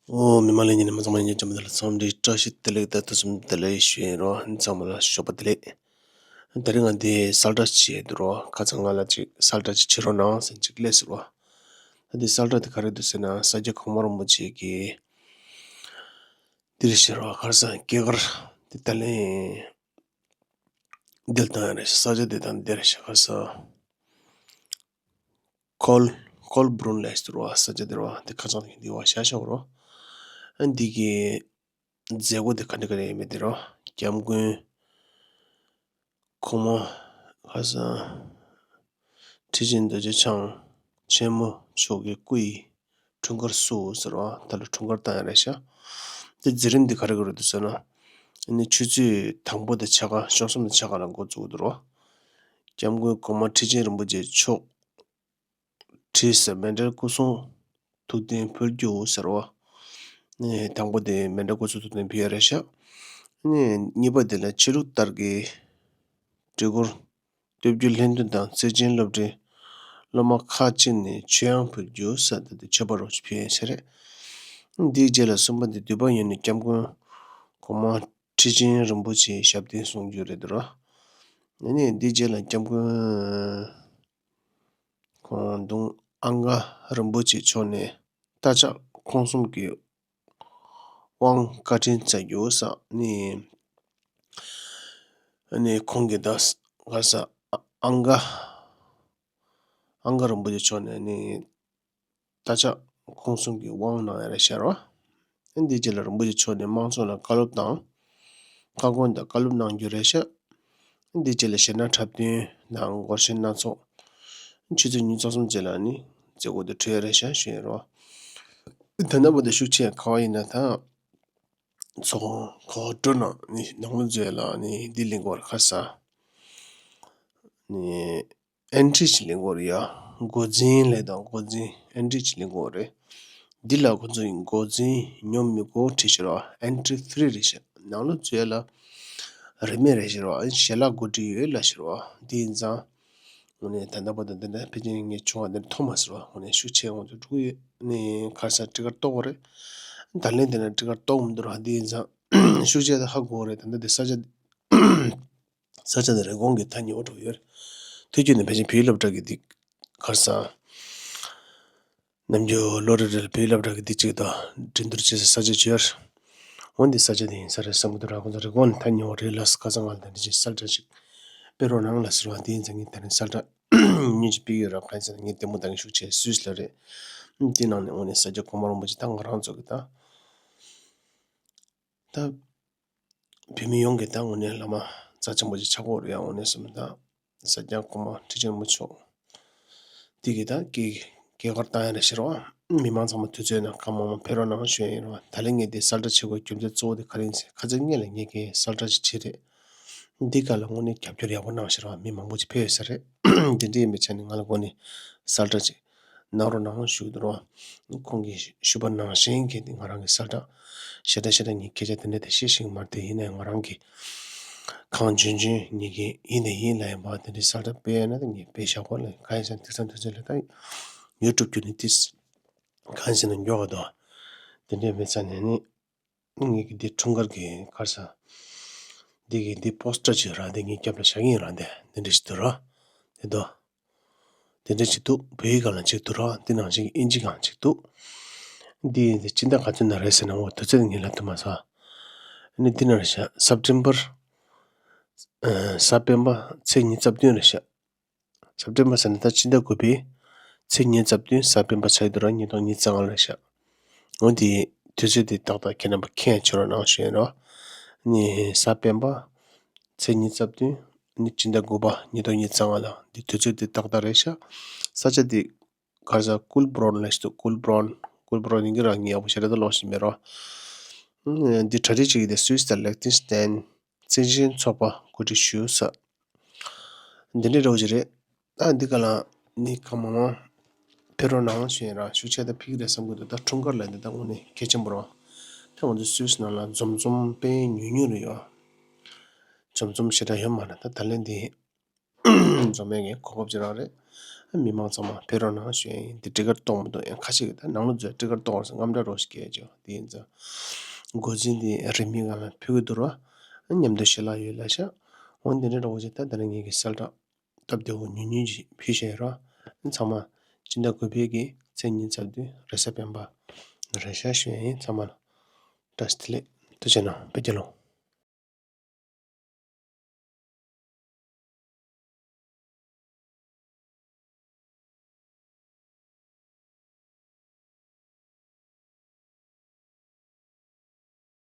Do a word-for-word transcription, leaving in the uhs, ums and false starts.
ཨོ། མི་མང་ལྷན་རྒྱས་རྣམ་པ་ཚང་མ་ལྷན་རྒྱས་འཛོམས་པ་འདི་ལ་འཚམས་འདྲི་བཀྲ་ཤིས་བདེ་ལེགས་དང་ཐུགས་རྗེ་ཆེ་ལེགས་ཞུ་ཡིན་རོ། ཚང་མ་ལ་ཞོགས་པ་བདེ་ལེགས། དེ་རིང་ང་འདི་གསལ་བསྒྲགས་བྱེད་འདུག་རོ། ཁ་སང་ང་ལ་ཅིག་གསལ་བསྒྲགས་ཅིག་བྱེད་རོགས་གནང་ཟེར་ཅིག་སླེབས་ཟེར་བ། ད་འདི་གསལ་བསྒྲགས་དེ་ག་རེ་འདུག་ཟེར་ན། ས་སྐྱ་གོང་མ་རིན་པོ་ཆེ་གིས་འདིར་ཟེར་བ། ཁ་སང་སྐྱེས་སྐར་དེ་ད་ལན་འདིར་བཏང་ཡ་རེད། ས་ཆ་དེ་དང་འདིར་ཟེར། ཁ་སང་ཁོལ་ཁོལ་སྦུན་ལ་ཟེར་བ། ས་ཆ་དེ་རེད་བ། དེ་ཁ་སང་འདི་བ་ཤ་ཤ་བ་རོ། ཨ་འདི་གི་མཛད་སྒོ་དེ་ག་འདྲ་ག་རེ་ཡིན་མིན་དེ་རོ། སྐྱབས་མགོན་གོང་མ་ཁ་སང་ཁྲི་ཆེན་རྡོ་རྗེ་འཆང་ཆེན་མོ་མཆོག་གི་སྐུ་ཡི་འཁྲུངས་སྐར་བསུ་ཟེར་བ། ད་ལོ་འཁྲུངས་སྐར་བཏང་ཡ་རེད་ཤག་དེ་མཛད་རིམ་དེ་ག་རེ་ག་རེ་འདུག་ཟེར་ན། ཨ་ནི་ཆུ་ཚོད་དང་པོ་དེ་ཕྱེད་ཀ། ཆུ་ཚོད་གསུམ་དང་ཕྱེད་ཀ་ལ་འགོ་བཙུགས་འདུག་རོ། སྐྱབས་མགོན་གོང་མ་ཁྲི་ཆེན་རིན་པོ་ཆེ་མཆོག་བྲིས་ཟེར། མཎྜལ་སྐུ་གསུང་ཐུགས་རྟེན་ཕུལ་རྒྱུ་ཟེར་བ། ནི་དང་པོ་དེ་མཎྜལ་སྐུ་གསུང་ཐུགས་རྟེན་ཕུལ་ཡ་རེད་ཤག་ནི་གཉིས་པ་དེ་ལ་ཆོས་ལུགས་ལྟར་གྱི་སྒྲིག་གོལ་སྟོབས་རྒྱུ་ལྷན་འདུས་དང་བརྩེ་ཆེན་སློབ་གྲྭའི་སློབ་མ་ཁག་ཅིག་ནས་མཆོད་དབྱངས་ཕུལ་རྒྱུ་ཟེར། ད་དེ་མཆོད་པ་རོགས་ཕུལ་ཡ་ཟེར་རེད། འདིའི་རྗེས་ལ་གསུམ་པ་དེ་འདུས་པ་ཡོན་ནི་སྐྱབས་མགོན་གོང་མ་ཁྲི་ཆེན་རིན་པོ་ཆེའི་ཞབས་བརྟན་གསུང་རྒྱུ་རེད་འདུག་རོ། ཨ་ནི་འདིའི་རྗེས་ལ་སྐྱབས་མགོན་ཁོང་གདུང་ཨང་ག་རིན་པོ་ཆེ་མཆོག་ནས་རྟ་ཕྱག་ཁོང་གསུམ་གྱི་དབང་བཀའ་དྲིན་སྩལ་རྒྱུ་ཟེར། ནི་ནི་ཁོང་གིས་ད་ག་ས་ཨང་ག་ཨང་ག་རིན་པོ་ཆེ་མཆོག་ནས་ནི་རྟ་ཕྱག་ཁོང་གསུམ་གྱི་དབང་གནང་ཡ་རེད་ཤག་རོ། འདིའི་རྗེས་ལ་རིན་པོ་ཆེ་མཆོག་ནས་དམངས་ཚོགས་ལ་བཀའ་སློབ་དང་། བཀའ་དགོངས་དང་བཀའ་སློབ་གནང་རྒྱུ་རེད་ཤག་འདིའི་རྗེས་ལ་གཞས་སྣ་འཁྲབ་སྟོན་དང་སྒོར་གཞས་སྣ་ཚོགས། ཆུ་ཚོད་ཉི་ཤུ་རྩ་གསུམ་རྗེས་ལ་ནི་མཛད་སྒོ་དེ་གྲོལ་ཡ་རེད་ཤག་ཞུ་ཡ་རོ། ད་ལྟ་བར་དུ་ཤུགས་ཆེ་ག་བ་ཡིན་ན། ད་ཚོགས་གོ་སྤྲོ་ནང་ནི་ནང་ལོ་མཛོད་ལ་ནི་འདི་གླེང་གི་ཡོད་རེད། ཁ་ས་ནི་ཨེན་ཊི་ཅིག་གླེང་གི་ཡོད་རེད་ཡ། འགོ་འཛིན་ལབ་དང་། འགོ་འཛིན་ཨེན་ཊི་ཅིག་གླེང་གི་ཡོད་རེད། འདི་ལ་ཁོ་ཚོ་ཡིན་འགོ་འཛིན་ཉོ་མི་དགོས་བྲིས་ཤག་རོ། ཨེན་ཊི་ཕི་རི་རེད་ཤག་ནང་ལོ་མཛོད་ལ་རིན་མེད་རེད་ཤག་རོ། ཨ་ནི་ཞལ་ལག་དགོས་བྲིས་ཡོད་ལབ་ཤག་རོ། འདི་ཡིན་ཙང་དངོས་གནས་ད་ལྟ་བར་དུ་འདི་འདྲ་ཕལ་ཆེར་ངས་བྱུང་བ་འདི་འདྲ་མཐོང་མ་སོང་རོ། དངོས་གནས་ཤུགས་ཆེ་ངོ་ཚོ་འགྲོ་གི་ཡོད། ནི་ཁ་ས་ཊི་ཀེ་ཊི་གཏོང་དགོས་རེད། ད་ལན་འདི་ན་ཊི་ཀེ་ཊི་གཏོང་མི་འདུག་ར། འདི་ཡིན་ཙང་ཤུགས་ཆེ་ད་ཧ་གོ་རེད། ད་ལྟ་འདི་ས་ཆ་ས་ཆ་འདི་རིན་གོང་གི་ཐག་ཉེ་བོ་འགྲོ་ཡོད་རེད། ཐུགས་རྒྱུད་ནས་ཕལ་ཆེར་བོད་ཡིག་སློབ་གྲྭ་གི་འདི་ག་རེ་ཟ། ནམ་རྒྱུན་ལོ་རེ་རེ་ལ་བོད་ཡིག་སློབ་གྲྭ་གི་འདི་གཅིག་དང་འགྲན་བསྡུར་བྱེད་སའི་ས་ཆ་ཅིག་ཡོད་རེད། འོ་འདི་ས་ཆ་འདི་ཡིན་ས་རེད་བསམ་གྱི་འདུག་ར། ཁོང་ཚོ་རིན་གོང་ནས་ཐག་ཉེ་བོ་རེད་ལབ་སོང་། ཁ་སང་ང་ལ་ད་འདི་ཅིག་གསལ་བསྒྲགས་ཤིག་སྤེལ་རོགས་གནང་ལབ་ཟེར་བ། འདི་ཡིན་ཙང་ངས་ད་རིང་གསལ་བསྒྲགས་སྙིང་རྗེ་སྤེལ་གྱི་ཡོད་ར། གང་ཡིན་ཟེར་ན་ངས་ལྟད་མོ་ལྟ་མཁན་ཤུགས་ཆེ་སུད་སི་ལ་རེད། འདི་ནང་ནས་འོ་ནས་ས་སྐྱ་གོང་མ་རིན་པོ་ཆེ་ད་ང་རང་ཚོ་གི་ད་ད་བོད་མི་ཡོངས་ཀྱི་ད་དངོས་གནས་བླ་མ་རྩ་ཆེན་པོ་ཅིག་ཆགས་ཀྱི་ཡོད་རེད་ཡ། དངོས་གནས་སོང་ཙང་ད་ས་སྐྱ་གོང་མ་ཁྲི་ཆེན་རིན་པོ་ཆེ་མཆོག་དེ་གི་ད་སྐྱེས་སྐྱེས་སྐར་བཏང་ཡ་རེད་ཟེར་བ། མི་མང་ཚང་མ་དུས་ཚོད་ནང་སྐར་མང་མང་ཕེབས་རོགས་གནང་ཞུ་ཡ་ཡིན་རེད་བ། ད་ལན་ངས་དེ་གསལ་བསྒྲགས་བྱེད་དགོས་རྒྱུ་མཚན་གཙོ་བོ་དེ་ག་རེ་ཡིན་ཟེར། ཁ་སང་སྔོན་ལ་ངས་ཀྱི་གསལ་བསྒྲགས་ཅིག་བྲིས་རེད། འདི་ག་ལ་དངོས་གནས་རྒྱབ་སྐྱོར་ཡག་པོ་གནང་ཟེར་བ། མི་མང་པོ་ཅིག་ཕེབས་ཡོད་ས་རེད། དེ་འདྲ་ཡིན་པའི་ཆ་ནས་ང་ལ་དངོས་གནས་གསལ་བསྒྲགས་ཅིག་གནང་རོགས་གནང་ཞུ་གི་འདུག་རོ། ཁོང་གིས་ཞུས་པ་ནང་བཞིན་གྱི་འདི་ང་རང་གི་གསལ་བསྒྲགས་ཞེ་དྲག་ཞེ་དྲག་ངས་སྐད་ཆ་དེ་འདྲ་དེ་བཤད་ཤེས་ཀྱི་མ་རེད་དེ། ཡིན་ནའི་ང་རང་གིས་གང་འཇོན་འཇོན་ངེད་ཀྱིས་ཡིན་ནའི་ཡིན་ལབ་ཡིན་པ། དེ་འདྲའི་གསལ་བསྒྲགས་སྤེལ་ཡ་ན་དེ་ངས་སྤེལ་བཞག་གོ་ལ། གང་ཡིན་ཟེར་ན་དེང་སང་དུས་ཚོད་ལ་ད་ཡུ་ཊུབ་བརྒྱུད་ནས་དེ་གང་ཡིན་ཟེར་ན་མགྱོགས་པ་དང་དེ་འདྲའི་མི་ཚ་ནས་ནི། ངེད་ཀྱི་འདི་འཁྲུངས་སྐར་གྱི་ག་རེ་ཟ། འདི་གི་འདི་པོ་སི་ཊར་ཅིག་རག་འདི་ངའི་རྒྱབ་ལ་བཞག་གི་ཡིན་ར། འདི་འདི་འདྲ་ཞིག་འདུག་ར། འདི་འདུག་འདི་འདྲ་ཞིག་འདུག་བོད་ཡིག་སྒང་ལ་གཅིག་འདུག་ར། འདི་ནང་བཞིན་གྱི་ཨིན་ཇི་སྒང་གཅིག་འདུག་འདི་འདི་སྤྱི་ཟླ་ག་ཚོད་ནང་རེད་ཟེར་ན། འོ་དུས་ཚོད་ངས་ལབ་ཐུབ་མ་སོང་། ཨ་ནི་འདི་ནང་རེད་ཤག་སེབ་ཊེམ་པར་ཨ་གཟའ་སྤེན་པ་ཚེས་ཉི་ཤུ་རྩ་བདུན་རེད་ཤག་སེབ་ཊེམ་པར་ཟེར་ན་ད་སྤྱི་ཟླ་དགུ་པའི་ཚེས་ཉི་ཤུ་རྩ་བདུན་གཟའ་སྤེན་པ་ཆགས་ཀྱི་འདུག་ར། ཉིས་སྟོང་ཉི་ཤུ་རྩ་ལྔ་རེད་ཤག་འོ་དེ་དུས་ཚོད་དེ་ཏག་ཏག་ཁྱེད་རྣམ་པ་མཁྱེན་ཆོག་རོགས་གནང་ཞུ་ཡིན་རོ། ནི་གཟའ་སྤེན་པ་ཚེས་ཉི་ཤུ་རྩ་བདུན་ནི་སྤྱི་ཟླ་དགུ་པ་ཉིས་སྟོང་ཉི་ཤུ་རྩ་ལྔ་ལ་འདི་དུས་ཚོད་དེ་ཏག་ཏག་རེད་ཤག་ས་ཆ་དེ་ག་རེ་ཟ། ཀུལ་སྦྲོན་ལབ་ཞིག་འདུག་ཀུལ་སྦྲོན། ཀུལ་སྦྲོན་ཡིན་གྱི་ར། ངས་ཡག་པོ་ཞེ་དྲག་ད་ཀློག་ཤེས་མེད་རོ། འདི་གྲ་སྒྲིག་བྱེད་ཀྱི་དེ་སུད་སི་དང་ལེག་ཏེན་སི་ཏན་བཙན་བྱོལ་ཚོགས་པ་གོ་སྒྲིག་ཞུས་ས། འདི་འདྲའི་འདྲ་བོ་ཅིག་རེད། ཨ་འདི་ག་ལ་ནི་གང་མང་མང་ཕེབས་རོགས་གནང་ཞུ་ཡིན་ར། ཤུགས་ཆེ་ད་ཕེབས་ཀྱི་རེད་བསམ་གྱི་འདུག་ད་འཁྲུངས་སྐར་ལ་འདི་ད་དངོས་གནས་གལ་ཆེན་པོ་རེད་བ། ད་ང་ཚོ་སུད་སི་ནང་ལ་འཛོམས་འཛོམས་དཔེ་ཉུང་ཉུང་རེད་ཡོད། འཛོམས་འཛོམས་ཞེ་དྲག་ཡོད་མ་རེད། ད་ད་ལན་འདི་འཛོམས་ཡས་ཀྱི་གོ་སྐབས་ཅིག་རག་རེད། མི་མང་ཚང་མ་ཕེབས་རོགས་གནང་ཞུ་ཡ་ཡིན། དེ་སྤྲི་དཀར་གཏོང་མི་འདུག་ཡང་ཁ་ཤས་ཀྱིས་ད་ནང་ལོགས་ཚོས་སྤྲི་དཀར་གཏོང་བར་སོང་། རྔམ་སྐྲག་རོགས་ཞིག་སྐྱེས་ཀྱང་དེ་ཡིན་ཙང་། འགོ་འཛིན་དེ་རིན་མེད་སྒང་ལ་ཕུལ་གྱི་འདུག་ར། མཉམ་དུ་ཞལ་ལག་ཡོད་ལ་ཤག་འོན་ཏེ་འདྲ་འདྲ་བོ་ཅིག་ད་ད་ནི་ངེད་ཀྱི་གསལ་བསྒྲགས་སྟབས་བདེ་བོ་ཉུང་ཉུང་ཅིག་ཕུལ་བཞག་ཡོད་ར། ཚང་མ་སྤྱི་ཟླ་དགུ་པའི་གི་ཚེས་གཉིས་ཚར་དུས་རེས་གཟའ་སྤེན་པ་རེད་ཤག་ཞུ་ཡ་ཡིན། ཚང་མ་ལ་བཀྲ་ཤིས་བདེ་ལེགས། ཐུགས་རྗེ་གནང་། བོད་རྒྱལ་ལོ།